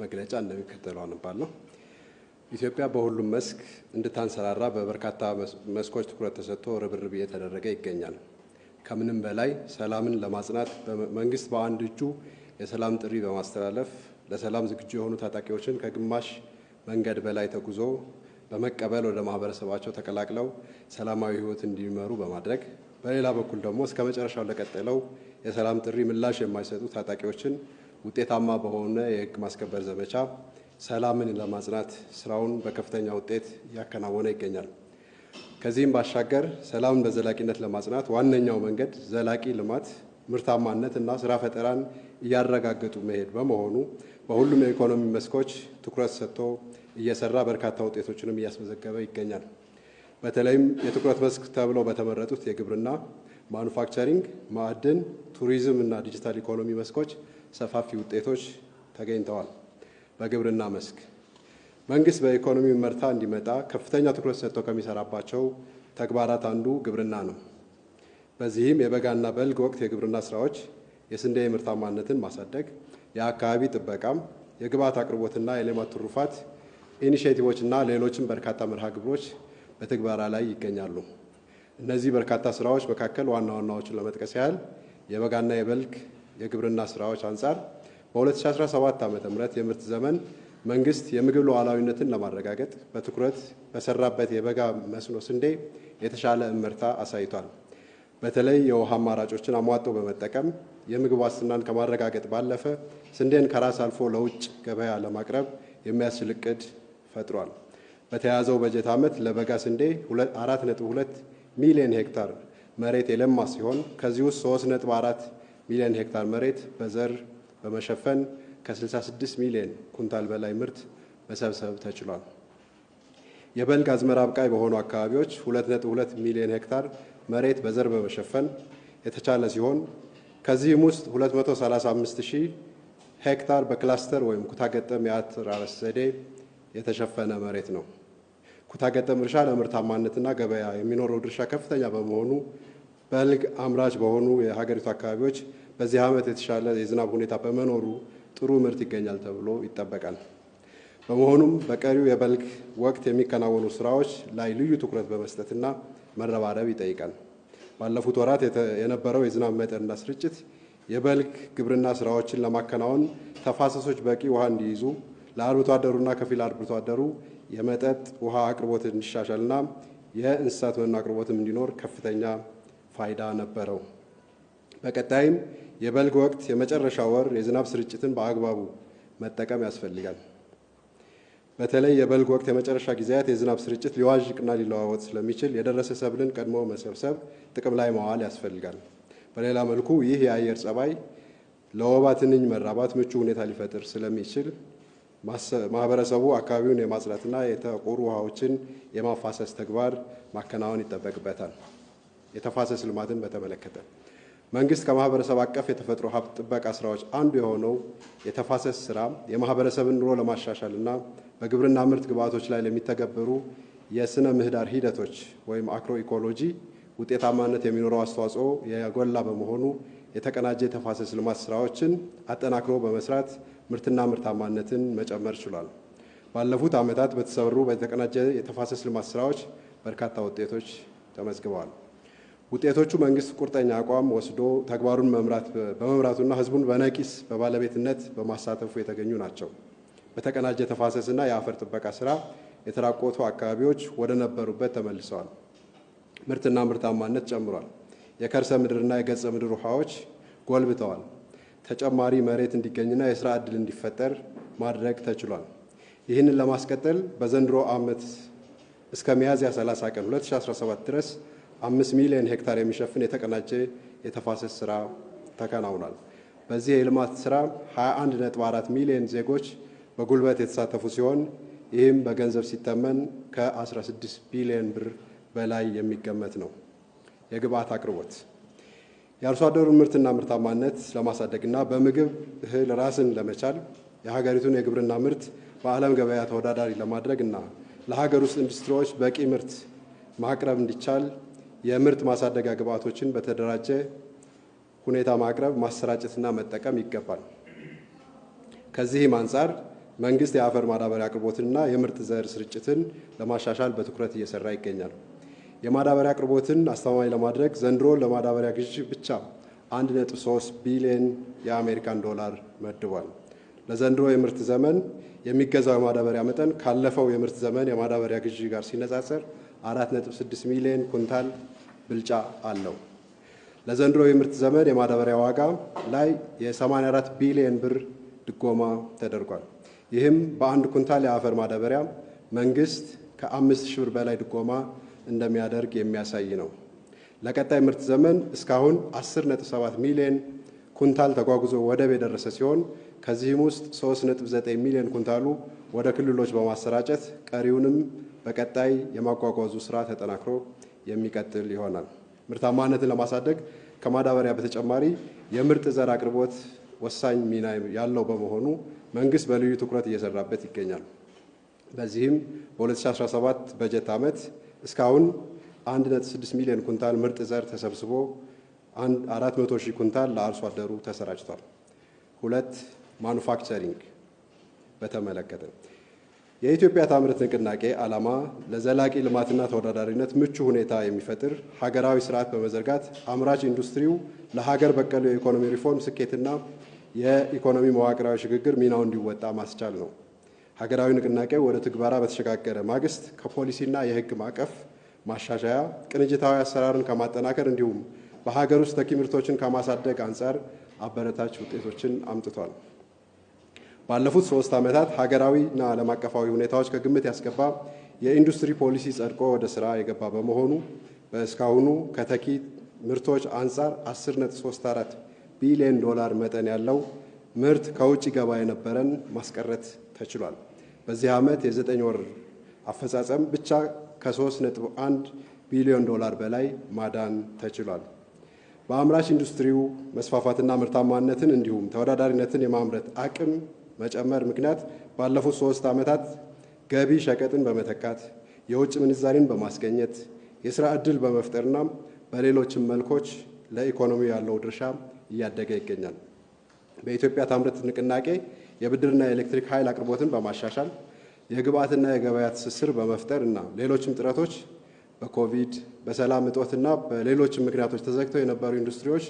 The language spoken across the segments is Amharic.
መግለጫ እንደሚከተለው አነባለሁ። ኢትዮጵያ በሁሉም መስክ እንድታንሰራራ በበርካታ መስኮች ትኩረት ተሰጥቶ ርብርብ እየተደረገ ይገኛል። ከምንም በላይ ሰላምን ለማጽናት መንግስት በአንድ እጁ የሰላም ጥሪ በማስተላለፍ ለሰላም ዝግጁ የሆኑ ታጣቂዎችን ከግማሽ መንገድ በላይ ተጉዞ በመቀበል ወደ ማህበረሰባቸው ተቀላቅለው ሰላማዊ ሕይወት እንዲመሩ በማድረግ፣ በሌላ በኩል ደግሞ እስከ መጨረሻው ለቀጠለው የሰላም ጥሪ ምላሽ የማይሰጡ ታጣቂዎችን ውጤታማ በሆነ የሕግ ማስከበር ዘመቻ ሰላምን ለማጽናት ስራውን በከፍተኛ ውጤት እያከናወነ ይገኛል። ከዚህም ባሻገር ሰላምን በዘላቂነት ለማጽናት ዋነኛው መንገድ ዘላቂ ልማት፣ ምርታማነት እና ስራ ፈጠራን እያረጋገጡ መሄድ በመሆኑ በሁሉም የኢኮኖሚ መስኮች ትኩረት ሰጥቶ እየሰራ በርካታ ውጤቶችንም እያስመዘገበ ይገኛል። በተለይም የትኩረት መስክ ተብለው በተመረጡት የግብርና፣ ማኑፋክቸሪንግ፣ ማዕድን፣ ቱሪዝም እና ዲጂታል ኢኮኖሚ መስኮች ሰፋፊ ውጤቶች ተገኝተዋል። በግብርና መስክ መንግስት በኢኮኖሚ እመርታ እንዲመጣ ከፍተኛ ትኩረት ሰጥቶ ከሚሰራባቸው ተግባራት አንዱ ግብርና ነው። በዚህም የበጋና በልግ ወቅት የግብርና ስራዎች፣ የስንዴ ምርታማነትን ማሳደግ፣ የአካባቢ ጥበቃም፣ የግብዓት አቅርቦትና የሌማት ትሩፋት ኢኒሼቲቮችና ሌሎችም በርካታ መርሃ ግብሮች በትግበራ ላይ ይገኛሉ። እነዚህ በርካታ ስራዎች መካከል ዋና ዋናዎቹን ለመጥቀስ ያህል የበጋና የበልግ የግብርና ስራዎች አንጻር በ2017 ዓ.ም የምርት ዘመን መንግስት የምግብ ሉዓላዊነትን ለማረጋገጥ በትኩረት በሰራበት የበጋ መስኖ ስንዴ የተሻለ እመርታ አሳይቷል። በተለይ የውሃ አማራጮችን አሟጦ በመጠቀም የምግብ ዋስትናን ከማረጋገጥ ባለፈ ስንዴን ከራስ አልፎ ለውጭ ገበያ ለማቅረብ የሚያስችል እቅድ ፈጥሯል። በተያያዘው በጀት ዓመት ለበጋ ስንዴ 4.2 ሚሊዮን ሄክታር መሬት የለማ ሲሆን ከዚህ ውስጥ 3.4 ሚሊዮን ሄክታር መሬት በዘር በመሸፈን ከ66 ሚሊዮን ኩንታል በላይ ምርት መሰብሰብ ተችሏል። የበልግ አዝመራ አብቃይ በሆኑ አካባቢዎች 2.2 ሚሊዮን ሄክታር መሬት በዘር በመሸፈን የተቻለ ሲሆን ከዚህም ውስጥ 235 ሺህ ሄክታር በክላስተር ወይም ኩታገጠም የአተራረስ ዘዴ የተሸፈነ መሬት ነው። ኩታገጠም እርሻ ለምርታማነትና ገበያ የሚኖረው ድርሻ ከፍተኛ በመሆኑ በልግ አምራች በሆኑ የሀገሪቱ አካባቢዎች በዚህ ዓመት የተሻለ የዝናብ ሁኔታ በመኖሩ ጥሩ ምርት ይገኛል ተብሎ ይጠበቃል። በመሆኑም በቀሪው የበልግ ወቅት የሚከናወኑ ስራዎች ላይ ልዩ ትኩረት በመስጠትና መረባረብ ይጠይቃል። ባለፉት ወራት የነበረው የዝናብ መጠንና ስርጭት የበልግ ግብርና ስራዎችን ለማከናወን ተፋሰሶች በቂ ውሃ እንዲይዙ፣ ለአርብቶ አደሩና ከፊል አርብቶ አደሩ የመጠጥ ውሃ አቅርቦት እንዲሻሻልና የእንስሳት መኖ አቅርቦትም እንዲኖር ከፍተኛ ፋይዳ ነበረው። በቀጣይም የበልግ ወቅት የመጨረሻ ወር የዝናብ ስርጭትን በአግባቡ መጠቀም ያስፈልጋል። በተለይ የበልግ ወቅት የመጨረሻ ጊዜያት የዝናብ ስርጭት ሊዋዥቅና ሊለዋወጥ ስለሚችል የደረሰ ሰብልን ቀድሞ መሰብሰብ፣ ጥቅም ላይ ማዋል ያስፈልጋል። በሌላ መልኩ ይህ የአየር ጸባይ ለወባ ትንኝ መራባት ምቹ ሁኔታ ሊፈጥር ስለሚችል ማህበረሰቡ አካባቢውን የማጽዳትና የተቆሩ ውሃዎችን የማፋሰስ ተግባር ማከናወን ይጠበቅበታል። የተፋሰስ ልማትን በተመለከተ መንግስት ከማህበረሰብ አቀፍ የተፈጥሮ ሀብት ጥበቃ ስራዎች አንዱ የሆነው የተፋሰስ ስራ የማህበረሰብን ኑሮ ለማሻሻልና በግብርና ምርት ግብዓቶች ላይ ለሚተገበሩ የስነ ምህዳር ሂደቶች ወይም አግሮ ኢኮሎጂ ውጤታማነት የሚኖረው አስተዋጽኦ የጎላ በመሆኑ የተቀናጀ የተፋሰስ ልማት ስራዎችን አጠናክሮ በመስራት ምርትና ምርታማነትን መጨመር ችሏል። ባለፉት ዓመታት በተሰሩ በተቀናጀ የተፋሰስ ልማት ስራዎች በርካታ ውጤቶች ተመዝግበዋል። ውጤቶቹ መንግስት ቁርጠኛ አቋም ወስዶ ተግባሩን በመምራቱና ህዝቡን በነቂስ በባለቤትነት በማሳተፉ የተገኙ ናቸው። በተቀናጀ ተፋሰስና የአፈር ጥበቃ ስራ የተራቆቱ አካባቢዎች ወደ ነበሩበት ተመልሰዋል። ምርትና ምርታማነት ጨምሯል። የከርሰ ምድርና የገጸ ምድር ውሃዎች ጎልብተዋል። ተጨማሪ መሬት እንዲገኝና የስራ ዕድል እንዲፈጠር ማድረግ ተችሏል። ይህንን ለማስቀጠል በዘንድሮ ዓመት እስከ ሚያዝያ 30 ቀን 2017 ድረስ 5 ሚሊዮን ሄክታር የሚሸፍን የተቀናጀ የተፋሰስ ስራ ተከናውኗል። በዚህ የልማት ስራ 21.4 ሚሊዮን ዜጎች በጉልበት የተሳተፉ ሲሆን ይህም በገንዘብ ሲተመን ከ16 ቢሊዮን ብር በላይ የሚገመት ነው። የግብዓት አቅርቦት የአርሶ አደሩን ምርትና ምርታማነት ለማሳደግና በምግብ እህል ራስን ለመቻል፣ የሀገሪቱን የግብርና ምርት በዓለም ገበያ ተወዳዳሪ ለማድረግ እና ለሀገር ውስጥ ኢንዱስትሪዎች በቂ ምርት ማቅረብ እንዲቻል የምርት ማሳደጊያ ግብዓቶችን በተደራጀ ሁኔታ ማቅረብ፣ ማሰራጨትና መጠቀም ይገባል። ከዚህም አንጻር መንግስት የአፈር ማዳበሪያ አቅርቦትንና የምርጥ ዘር ስርጭትን ለማሻሻል በትኩረት እየሰራ ይገኛል። የማዳበሪያ አቅርቦትን አስተማማኝ ለማድረግ ዘንድሮ ለማዳበሪያ ግዢ ብቻ 1.3 ቢሊዮን የአሜሪካን ዶላር መድቧል። ለዘንድሮ የምርት ዘመን የሚገዛው የማዳበሪያ መጠን ካለፈው የምርት ዘመን የማዳበሪያ ግዢ ጋር ሲነጻጸር 4.6 ሚሊዮን ኩንታል ብልጫ አለው። ለዘንድሮ የምርት ዘመን የማዳበሪያ ዋጋ ላይ የ84 ቢሊዮን ብር ድጎማ ተደርጓል። ይህም በአንድ ኩንታል የአፈር ማዳበሪያ መንግስት ከ5,000 ብር በላይ ድጎማ እንደሚያደርግ የሚያሳይ ነው። ለቀጣይ ምርት ዘመን እስካሁን 10.7 ሚሊዮን ኩንታል ተጓጉዞ ወደብ የደረሰ ሲሆን ከዚህም ውስጥ 3.9 ሚሊዮን ኩንታሉ ወደ ክልሎች በማሰራጨት ቀሪውንም በቀጣይ የማጓጓዙ ስራ ተጠናክሮ የሚቀጥል ይሆናል። ምርታማነትን ለማሳደግ ከማዳበሪያ በተጨማሪ የምርጥ ዘር አቅርቦት ወሳኝ ሚና ያለው በመሆኑ መንግስት በልዩ ትኩረት እየሰራበት ይገኛል። በዚህም በ2017 በጀት ዓመት እስካሁን 1.6 ሚሊዮን ኩንታል ምርጥ ዘር ተሰብስቦ 400 ሺህ ኩንታል ለአርሶ አደሩ ተሰራጭቷል። 2. ማኑፋክቸሪንግ በተመለከተ የኢትዮጵያ ታምርት ንቅናቄ ዓላማ ለዘላቂ ልማትና ተወዳዳሪነት ምቹ ሁኔታ የሚፈጥር ሀገራዊ ስርዓት በመዘርጋት አምራች ኢንዱስትሪው ለሀገር በቀሉ የኢኮኖሚ ሪፎርም ስኬትና የኢኮኖሚ መዋቅራዊ ሽግግር ሚናው እንዲወጣ ማስቻል ነው። ሀገራዊ ንቅናቄው ወደ ትግበራ በተሸጋገረ ማግስት ከፖሊሲና የሕግ ማዕቀፍ ማሻሻያ፣ ቅንጅታዊ አሰራርን ከማጠናከር እንዲሁም በሀገር ውስጥ ተኪ ምርቶችን ከማሳደግ አንጻር አበረታች ውጤቶችን አምጥቷል። ባለፉት 3 ዓመታት ሀገራዊና ዓለም አቀፋዊ ሁኔታዎች ከግምት ያስገባ የኢንዱስትሪ ፖሊሲ ጸድቆ ወደ ስራ የገባ በመሆኑ በእስካሁኑ ከተኪ ምርቶች አንጻር 10.34 ቢሊዮን ዶላር መጠን ያለው ምርት ከውጭ ገባ የነበረን ማስቀረት ተችሏል። በዚህ ዓመት የ9 ወር አፈጻጸም ብቻ ከ3.1 ቢሊዮን ዶላር በላይ ማዳን ተችሏል። በአምራች ኢንዱስትሪው መስፋፋትና ምርታማነትን እንዲሁም ተወዳዳሪነትን የማምረት አቅም መጨመር ምክንያት ባለፉት 3 ዓመታት ገቢ ሸቀጥን በመተካት የውጭ ምንዛሪን በማስገኘት የስራ ዕድል በመፍጠርና በሌሎችም መልኮች ለኢኮኖሚው ያለው ድርሻ እያደገ ይገኛል። በኢትዮጵያ ታምርት ንቅናቄ የብድርና የኤሌክትሪክ ኃይል አቅርቦትን በማሻሻል የግብዓትና የገበያ ትስስር በመፍጠር እና ሌሎችም ጥረቶች በኮቪድ በሰላም እጦትና በሌሎችም ምክንያቶች ተዘግተው የነበሩ ኢንዱስትሪዎች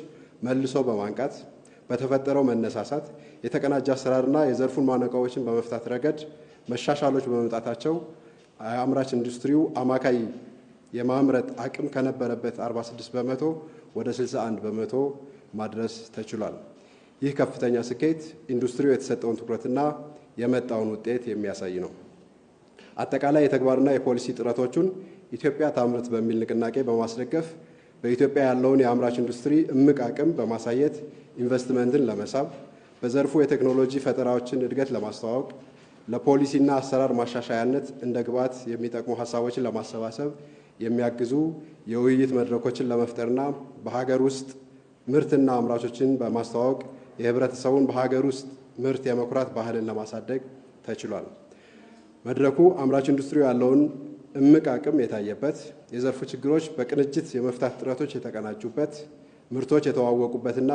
መልሶ በማንቃት በተፈጠረው መነሳሳት የተቀናጀ አሰራርና የዘርፉን ማነቆዎችን በመፍታት ረገድ መሻሻሎች በመምጣታቸው አምራች ኢንዱስትሪው አማካይ የማምረት አቅም ከነበረበት 46% ወደ 61% ማድረስ ተችሏል። ይህ ከፍተኛ ስኬት ኢንዱስትሪው የተሰጠውን ትኩረትና የመጣውን ውጤት የሚያሳይ ነው። አጠቃላይ የተግባርና የፖሊሲ ጥረቶቹን ኢትዮጵያ ታምርት በሚል ንቅናቄ በማስደገፍ በኢትዮጵያ ያለውን የአምራች ኢንዱስትሪ እምቅ አቅም በማሳየት ኢንቨስትመንትን ለመሳብ በዘርፉ የቴክኖሎጂ ፈጠራዎችን እድገት ለማስተዋወቅ ለፖሊሲና አሰራር ማሻሻያነት እንደ ግብዓት የሚጠቅሙ ሀሳቦችን ለማሰባሰብ የሚያግዙ የውይይት መድረኮችን ለመፍጠርና በሀገር ውስጥ ምርትና አምራቾችን በማስተዋወቅ የህብረተሰቡን በሀገር ውስጥ ምርት የመኩራት ባህልን ለማሳደግ ተችሏል። መድረኩ አምራች ኢንዱስትሪው ያለውን እምቅ አቅም የታየበት፣ የዘርፉ ችግሮች በቅንጅት የመፍታት ጥረቶች የተቀናጁበት፣ ምርቶች የተዋወቁበትና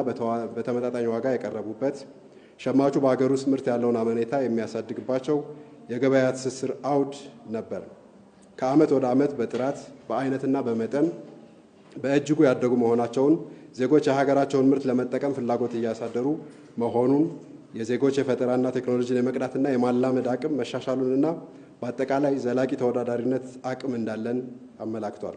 በተመጣጣኝ ዋጋ የቀረቡበት፣ ሸማቹ በሀገር ውስጥ ምርት ያለውን አመኔታ የሚያሳድግባቸው የገበያ ትስስር አውድ ነበር። ከዓመት ወደ ዓመት በጥራት በአይነትና በመጠን በእጅጉ ያደጉ መሆናቸውን፣ ዜጎች የሀገራቸውን ምርት ለመጠቀም ፍላጎት እያሳደሩ መሆኑን፣ የዜጎች የፈጠራና ቴክኖሎጂን የመቅዳትና የማላመድ አቅም መሻሻሉንና በአጠቃላይ ዘላቂ ተወዳዳሪነት አቅም እንዳለን አመላክቷል።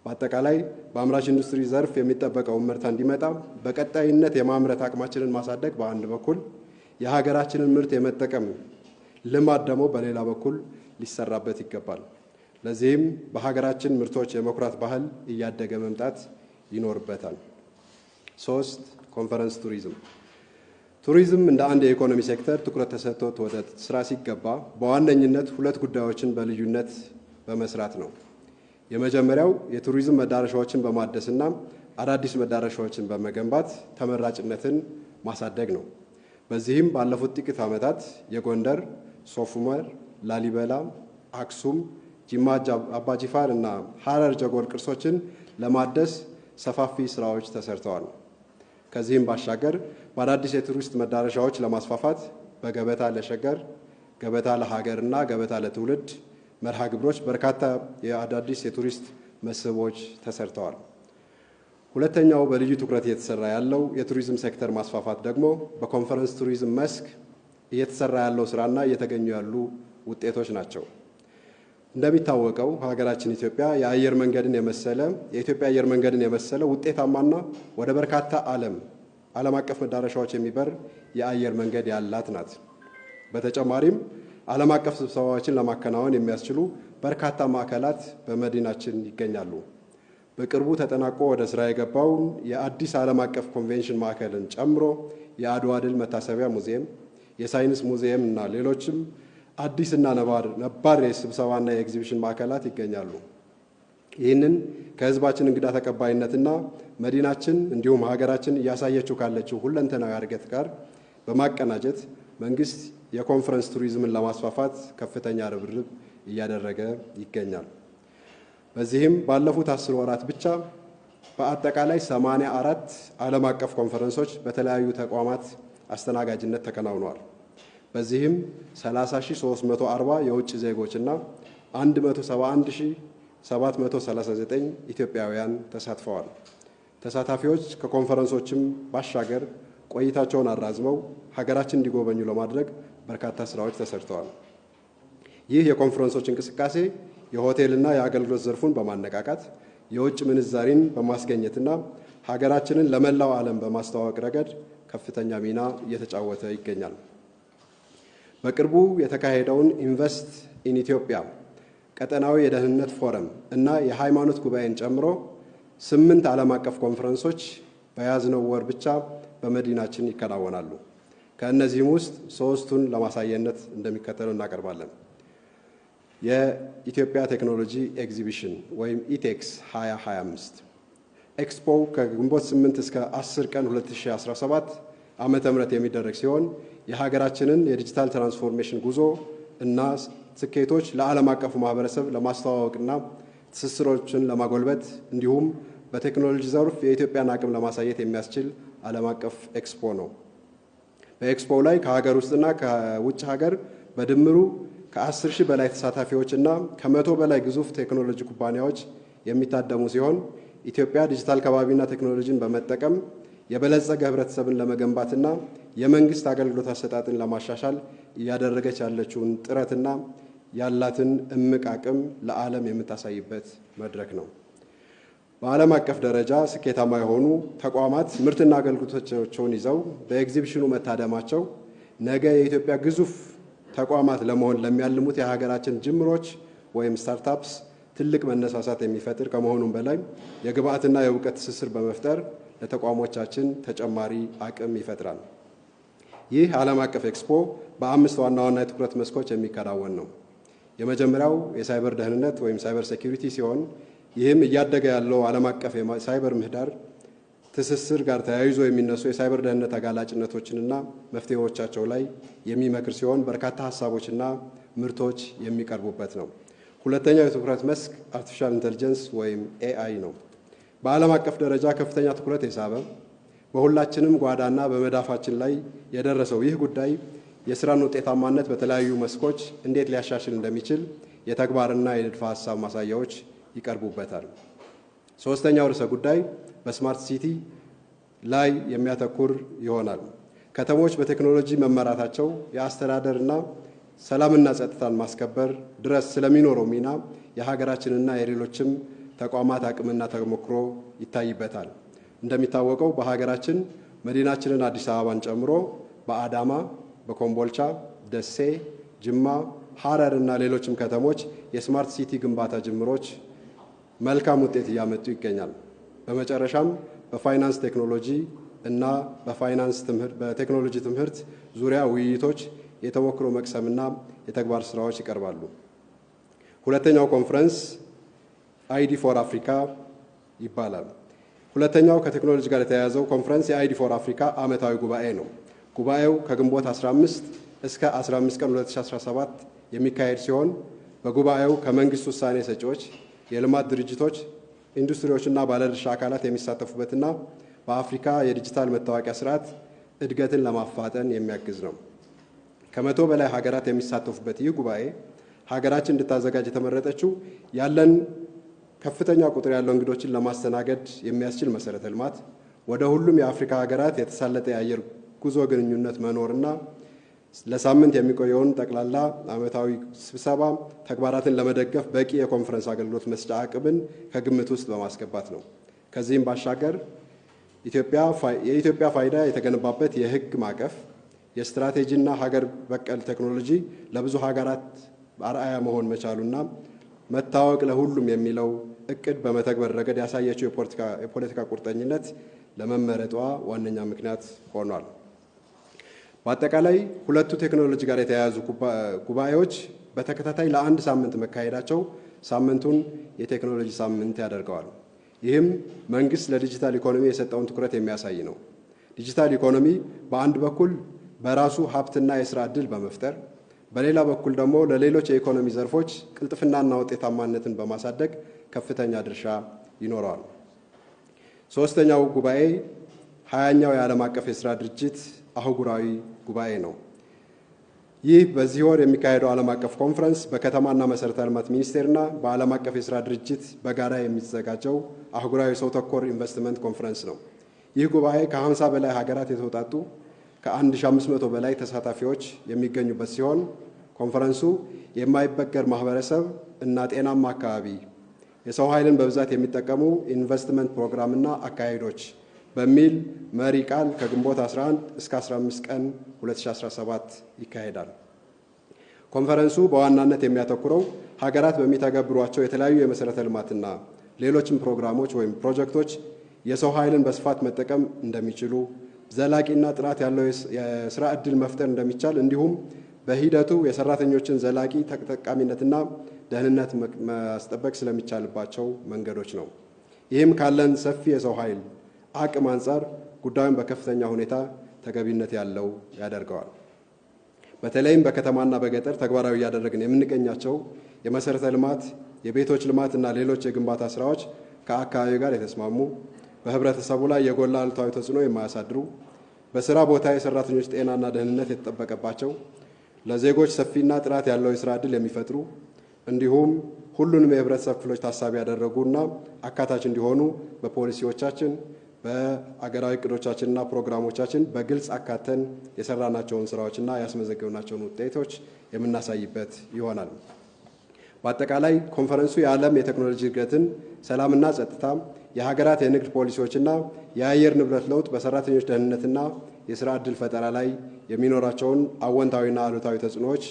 በአጠቃላይ በአምራች ኢንዱስትሪ ዘርፍ የሚጠበቀው እመርታ እንዲመጣ በቀጣይነት የማምረት አቅማችንን ማሳደግ በአንድ በኩል፣ የሀገራችንን ምርት የመጠቀም ልማድ ደግሞ በሌላ በኩል ሊሰራበት ይገባል። ለዚህም በሀገራችን ምርቶች የመኩራት ባህል እያደገ መምጣት ይኖርበታል። 3. ኮንፈረንስ ቱሪዝም። ቱሪዝም እንደ አንድ የኢኮኖሚ ሴክተር ትኩረት ተሰጥቶት ወደ ስራ ሲገባ በዋነኝነት 2 ጉዳዮችን በልዩነት በመስራት ነው። የመጀመሪያው የቱሪዝም መዳረሻዎችን በማደስና አዳዲስ መዳረሻዎችን በመገንባት ተመራጭነትን ማሳደግ ነው። በዚህም ባለፉት ጥቂት ዓመታት የጎንደር፣ ሶፍ ዑመር፣ ላሊበላ፣ አክሱም፣ ጅማ አባጂፋር እና ሐረር ጀጎል ቅርሶችን ለማደስ ሰፋፊ ስራዎች ተሰርተዋል። ከዚህም ባሻገር በአዳዲስ የቱሪስት መዳረሻዎች ለማስፋፋት በገበታ ለሸገር፣ ገበታ ለሀገርና ገበታ ለትውልድ መርሃ ግብሮች በርካታ የአዳዲስ የቱሪስት መስህቦች ተሰርተዋል። ሁለተኛው በልዩ ትኩረት እየተሰራ ያለው የቱሪዝም ሴክተር ማስፋፋት ደግሞ በኮንፈረንስ ቱሪዝም መስክ እየተሰራ ያለው ስራና እየተገኙ ያሉ ውጤቶች ናቸው። እንደሚታወቀው ሀገራችን ኢትዮጵያ የአየር መንገድን የመሰለ የኢትዮጵያ አየር መንገድን የመሰለ ውጤታማና ወደ በርካታ ዓለም አቀፍ መዳረሻዎች የሚበር የአየር መንገድ ያላት ናት። በተጨማሪም ዓለም አቀፍ ስብሰባዎችን ለማከናወን የሚያስችሉ በርካታ ማዕከላት በመዲናችን ይገኛሉ። በቅርቡ ተጠናቆ ወደ ስራ የገባውን የአዲስ ዓለም አቀፍ ኮንቬንሽን ማዕከልን ጨምሮ የአድዋ ድል መታሰቢያ ሙዚየም፣ የሳይንስ ሙዚየም እና ሌሎችም አዲስና ነባር የስብሰባና የኤግዚቢሽን ማዕከላት ይገኛሉ። ይህንን ከሕዝባችን እንግዳ ተቀባይነትና መዲናችን እንዲሁም ሀገራችን እያሳየችው ካለችው ሁለንተናዊ እድገት ጋር በማቀናጀት መንግስት የኮንፈረንስ ቱሪዝምን ለማስፋፋት ከፍተኛ ርብርብ እያደረገ ይገኛል። በዚህም ባለፉት 10 ወራት ብቻ በአጠቃላይ 84 ዓለም አቀፍ ኮንፈረንሶች በተለያዩ ተቋማት አስተናጋጅነት ተከናውነዋል። በዚህም 30,340 የውጭ ዜጎችና 171,739 ኢትዮጵያውያን ተሳትፈዋል። ተሳታፊዎች ከኮንፈረንሶችም ባሻገር ቆይታቸውን አራዝመው ሀገራችን እንዲጎበኙ ለማድረግ በርካታ ስራዎች ተሰርተዋል። ይህ የኮንፈረንሶች እንቅስቃሴ የሆቴልና የአገልግሎት ዘርፉን በማነቃቃት፣ የውጭ ምንዛሪን በማስገኘትና ሀገራችንን ለመላው ዓለም በማስተዋወቅ ረገድ ከፍተኛ ሚና እየተጫወተ ይገኛል። በቅርቡ የተካሄደውን Invest in Ethiopia፣ ቀጠናዊ የደህንነት ፎረም እና የሃይማኖት ጉባኤን ጨምሮ 8 ዓለም አቀፍ ኮንፈረንሶች በያዝነው ወር ብቻ በመዲናችን ይከናወናሉ። ከእነዚህም ውስጥ ሶስቱን ለማሳያነት እንደሚከተለው እናቀርባለን። የኢትዮጵያ ቴክኖሎጂ ኤግዚቢሽን ወይም ኢቴክስ 2025። ኤክስፖው ከግንቦት 8 እስከ 10 ቀን 2017 ዓ.ም. የሚደረግ ሲሆን፣ የሀገራችንን የዲጂታል ትራንስፎርሜሽን ጉዞ እና ስኬቶች ለዓለም አቀፉ ማህበረሰብ ለማስተዋወቅና ትስስሮችን ለማጎልበት እንዲሁም በቴክኖሎጂ ዘርፍ የኢትዮጵያን አቅም ለማሳየት የሚያስችል ዓለም አቀፍ ኤክስፖ ነው። በኤክስፖው ላይ ከሀገር ውስጥና ከውጭ ሀገር በድምሩ ከ10 ሺህ በላይ ተሳታፊዎች እና ከ100 በላይ ግዙፍ ቴክኖሎጂ ኩባንያዎች የሚታደሙ ሲሆን፣ ኢትዮጵያ ዲጂታል ከባቢና ቴክኖሎጂን በመጠቀም የበለጸገ ህብረተሰብን ለመገንባትና የመንግስት አገልግሎት አሰጣጥን ለማሻሻል እያደረገች ያለችውን ጥረትና ያላትን እምቅ አቅም ለዓለም የምታሳይበት መድረክ ነው። በዓለም አቀፍ ደረጃ ስኬታማ የሆኑ ተቋማት ምርትና አገልግሎቶቻቸውን ይዘው በኤግዚቢሽኑ መታደማቸው ነገ የኢትዮጵያ ግዙፍ ተቋማት ለመሆን ለሚያልሙት የሀገራችን ጅምሮች ወይም startups ትልቅ መነሳሳት የሚፈጥር ከመሆኑም በላይ የግብዓትና የእውቀት ትስስር በመፍጠር ለተቋሞቻችን ተጨማሪ አቅም ይፈጥራል። ይህ ዓለም አቀፍ ኤክስፖ በአምስት ዋና ዋና የትኩረት መስኮች የሚከናወን ነው። የመጀመሪያው የሳይበር ደህንነት ወይም cyber security ሲሆን፣ ይህም እያደገ ያለው ዓለም አቀፍ የሳይበር ምህዳር ትስስር ጋር ተያይዞ የሚነሱ የሳይበር ደህንነት ተጋላጭነቶችንና መፍትሄዎቻቸው ላይ የሚመክር ሲሆን፣ በርካታ ሀሳቦችና ምርቶች የሚቀርቡበት ነው። ሁለተኛው የትኩረት መስክ artificial intelligence ወይም AI ነው። በዓለም አቀፍ ደረጃ ከፍተኛ ትኩረት የሳበ፣ በሁላችንም ጓዳና በመዳፋችን ላይ የደረሰው ይህ ጉዳይ የስራን ውጤታማነት በተለያዩ መስኮች እንዴት ሊያሻሽል እንደሚችል የተግባርና የንድፈ ሀሳብ ማሳያዎች ይቀርቡበታል። ሶስተኛው ርዕሰ ጉዳይ በ smart city ላይ የሚያተኩር ይሆናል። ከተሞች በቴክኖሎጂ መመራታቸው የአስተዳደርና ሰላምና ጸጥታን ማስከበር ድረስ ስለሚኖረው ሚና የሀገራችንና የሌሎችም ተቋማት አቅምና ተሞክሮ ይታይበታል። እንደሚታወቀው በሀገራችን መዲናችንን አዲስ አበባን ጨምሮ በአዳማ፣ በኮምቦልቻ፣ ደሴ፣ ጅማ፣ ሐረር እና ሌሎችም ከተሞች የ smart city ግንባታ ጅምሮች መልካም ውጤት እያመጡ ይገኛል። በመጨረሻም በፋይናንስ ቴክኖሎጂ እና በፋይናንስ ትምህርት በቴክኖሎጂ ትምህርት ዙሪያ ውይይቶች፣ የተሞክሮ መቅሰምና የተግባር ስራዎች ይቀርባሉ። ሁለተኛው ኮንፈረንስ ID for Africa ይባላል። ሁለተኛው ከቴክኖሎጂ ጋር የተያያዘው ኮንፈረንስ የ ID for Africa ዓመታዊ ጉባኤ ነው። ጉባኤው ከግንቦት 15 እስከ 15 ቀን 2017 የሚካሄድ ሲሆን፣ በጉባኤው ከመንግስት ውሳኔ ሰጪዎች፣ የልማት ድርጅቶች፣ ኢንዱስትሪዎችና ባለድርሻ አካላት የሚሳተፉበትና በአፍሪካ የዲጂታል መታወቂያ ስርዓት እድገትን ለማፋጠን የሚያግዝ ነው። ከ100 በላይ ሀገራት የሚሳተፉበት ይህ ጉባኤ ሀገራችን እንድታዘጋጅ የተመረጠችው ያለን ከፍተኛ ቁጥር ያለው እንግዶችን ለማስተናገድ የሚያስችል መሰረተ ልማት፣ ወደ ሁሉም የአፍሪካ ሀገራት የተሳለጠ የአየር ጉዞ ግንኙነት መኖርና ለሳምንት የሚቆየውን ጠቅላላ ዓመታዊ ስብሰባ ተግባራትን ለመደገፍ በቂ የኮንፈረንስ አገልግሎት መስጫ አቅምን ከግምት ውስጥ በማስገባት ነው። ከዚህም ባሻገር የኢትዮጵያ ፋይዳ የተገነባበት የሕግ ማዕቀፍ፣ የስትራቴጂና ሀገር በቀል ቴክኖሎጂ ለብዙ ሀገራት አርአያ መሆን መቻሉና መታወቅ ለሁሉም የሚለው እቅድ በመተግበር ረገድ ያሳየችው የፖለቲካ ቁርጠኝነት ለመመረጧ ዋነኛ ምክንያት ሆኗል። በአጠቃላይ ሁለቱ ቴክኖሎጂ ጋር የተያያዙ ጉባኤዎች በተከታታይ ለአንድ ሳምንት መካሄዳቸው ሳምንቱን የቴክኖሎጂ ሳምንት ያደርገዋል። ይህም መንግስት ለዲጂታል ኢኮኖሚ የሰጠውን ትኩረት የሚያሳይ ነው። ዲጂታል ኢኮኖሚ በአንድ በኩል በራሱ ሀብትና የስራ ዕድል በመፍጠር፣ በሌላ በኩል ደግሞ ለሌሎች የኢኮኖሚ ዘርፎች ቅልጥፍናና ውጤታማነትን በማሳደግ ከፍተኛ ድርሻ ይኖረዋል። ሶስተኛው ጉባኤ 20ኛው የዓለም አቀፍ የስራ ድርጅት አህጉራዊ ጉባኤ ነው። ይህ በዚህ ወር የሚካሄደው ዓለም አቀፍ ኮንፈረንስ በከተማና መሰረተ ልማት ሚኒስቴርና በዓለም አቀፍ የስራ ድርጅት በጋራ የሚዘጋጀው አህጉራዊ ሰው ተኮር ኢንቨስትመንት ኮንፈረንስ ነው። ይህ ጉባኤ ከ50 በላይ ሀገራት የተውጣጡ ከ1500 በላይ ተሳታፊዎች የሚገኙበት ሲሆን፣ ኮንፈረንሱ የማይበገር ማህበረሰብ እና ጤናማ አካባቢ፣ የሰው ኃይልን በብዛት የሚጠቀሙ ኢንቨስትመንት ፕሮግራምና አካሄዶች በሚል መሪ ቃል ከግንቦት 11 እስከ 15 ቀን 2017 ይካሄዳል። ኮንፈረንሱ በዋናነት የሚያተኩረው ሀገራት በሚተገብሯቸው የተለያዩ የመሰረተ ልማትና ሌሎችም ፕሮግራሞች ወይም ፕሮጀክቶች የሰው ኃይልን በስፋት መጠቀም እንደሚችሉ፣ ዘላቂና ጥራት ያለው የስራ ዕድል መፍጠር እንደሚቻል፣ እንዲሁም በሂደቱ የሰራተኞችን ዘላቂ ተጠቃሚነትና ደህንነት ማስጠበቅ ስለሚቻልባቸው መንገዶች ነው። ይህም ካለን ሰፊ የሰው ኃይል አቅም አንጻር ጉዳዩን በከፍተኛ ሁኔታ ተገቢነት ያለው ያደርገዋል። በተለይም በከተማና በገጠር ተግባራዊ እያደረግን የምንገኛቸው የመሰረተ ልማት፣ የቤቶች ልማት እና ሌሎች የግንባታ ስራዎች ከአካባቢው ጋር የተስማሙ፣ በህብረተሰቡ ላይ የጎላ አሉታዊ ተጽዕኖ የማያሳድሩ፣ በስራ ቦታ የሰራተኞች ጤናና ደህንነት የተጠበቀባቸው፣ ለዜጎች ሰፊና ጥራት ያለው የስራ ዕድል የሚፈጥሩ፣ እንዲሁም ሁሉንም የህብረተሰብ ክፍሎች ታሳቢ ያደረጉና አካታች እንዲሆኑ በፖሊሲዎቻችን፣ በአገራዊ እቅዶቻችንና ፕሮግራሞቻችን በግልጽ አካተን የሰራናቸውን ስራዎችና ያስመዘገብናቸውን ውጤቶች የምናሳይበት ይሆናል። በአጠቃላይ ኮንፈረንሱ የዓለም የቴክኖሎጂ እድገትን፣ ሰላምና ጸጥታ፣ የሀገራት የንግድ ፖሊሲዎችና የአየር ንብረት ለውጥ በሰራተኞች ደህንነትና የስራ ዕድል ፈጠራ ላይ የሚኖራቸውን አወንታዊና አሉታዊ ተጽዕኖዎች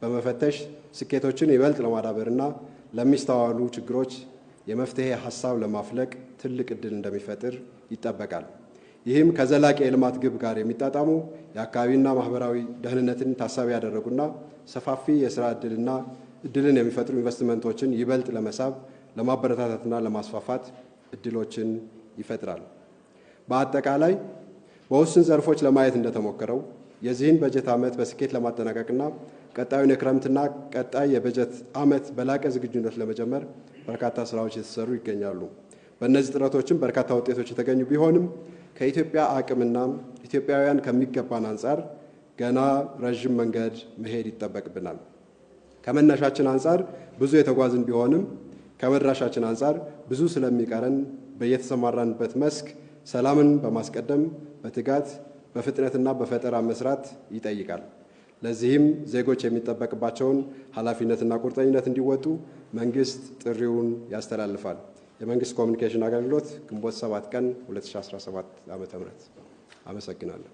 በመፈተሽ ስኬቶችን ይበልጥ ለማዳበርና ለሚስተዋሉ ችግሮች የመፍትሄ ሀሳብ ለማፍለቅ ትልቅ ዕድል እንደሚፈጥር ይጠበቃል። ይህም ከዘላቂ የልማት ግብ ጋር የሚጣጣሙ፣ የአካባቢና ማህበራዊ ደህንነትን ታሳቢ ያደረጉና ሰፋፊ የስራ ዕድልና ዕድልን የሚፈጥሩ ኢንቨስትመንቶችን ይበልጥ ለመሳብ፣ ለማበረታታትና ለማስፋፋት ዕድሎችን ይፈጥራል። በአጠቃላይ በውስን ዘርፎች ለማየት እንደተሞከረው የዚህን በጀት ዓመት በስኬት ለማጠናቀቅና ቀጣዩን የክረምትና ቀጣይ የበጀት ዓመት በላቀ ዝግጁነት ለመጀመር በርካታ ስራዎች የተሰሩ ይገኛሉ። በእነዚህ ጥረቶችም በርካታ ውጤቶች የተገኙ ቢሆንም ከኢትዮጵያ አቅምና ኢትዮጵያውያን ከሚገባን አንጻር ገና ረዥም መንገድ መሄድ ይጠበቅብናል። ከመነሻችን አንጻር ብዙ የተጓዝን ቢሆንም ከመድረሻችን አንጻር ብዙ ስለሚቀረን በየተሰማራንበት መስክ ሰላምን በማስቀደም በትጋት፣ በፍጥነትና በፈጠራ መስራት ይጠይቃል። ለዚህም ዜጎች የሚጠበቅባቸውን ኃላፊነትና ቁርጠኝነት እንዲወጡ መንግስት ጥሪውን ያስተላልፋል። የመንግስት ኮሚኒኬሽን አገልግሎት፣ ግንቦት 7 ቀን 2017 ዓ.ም። አመሰግናለሁ።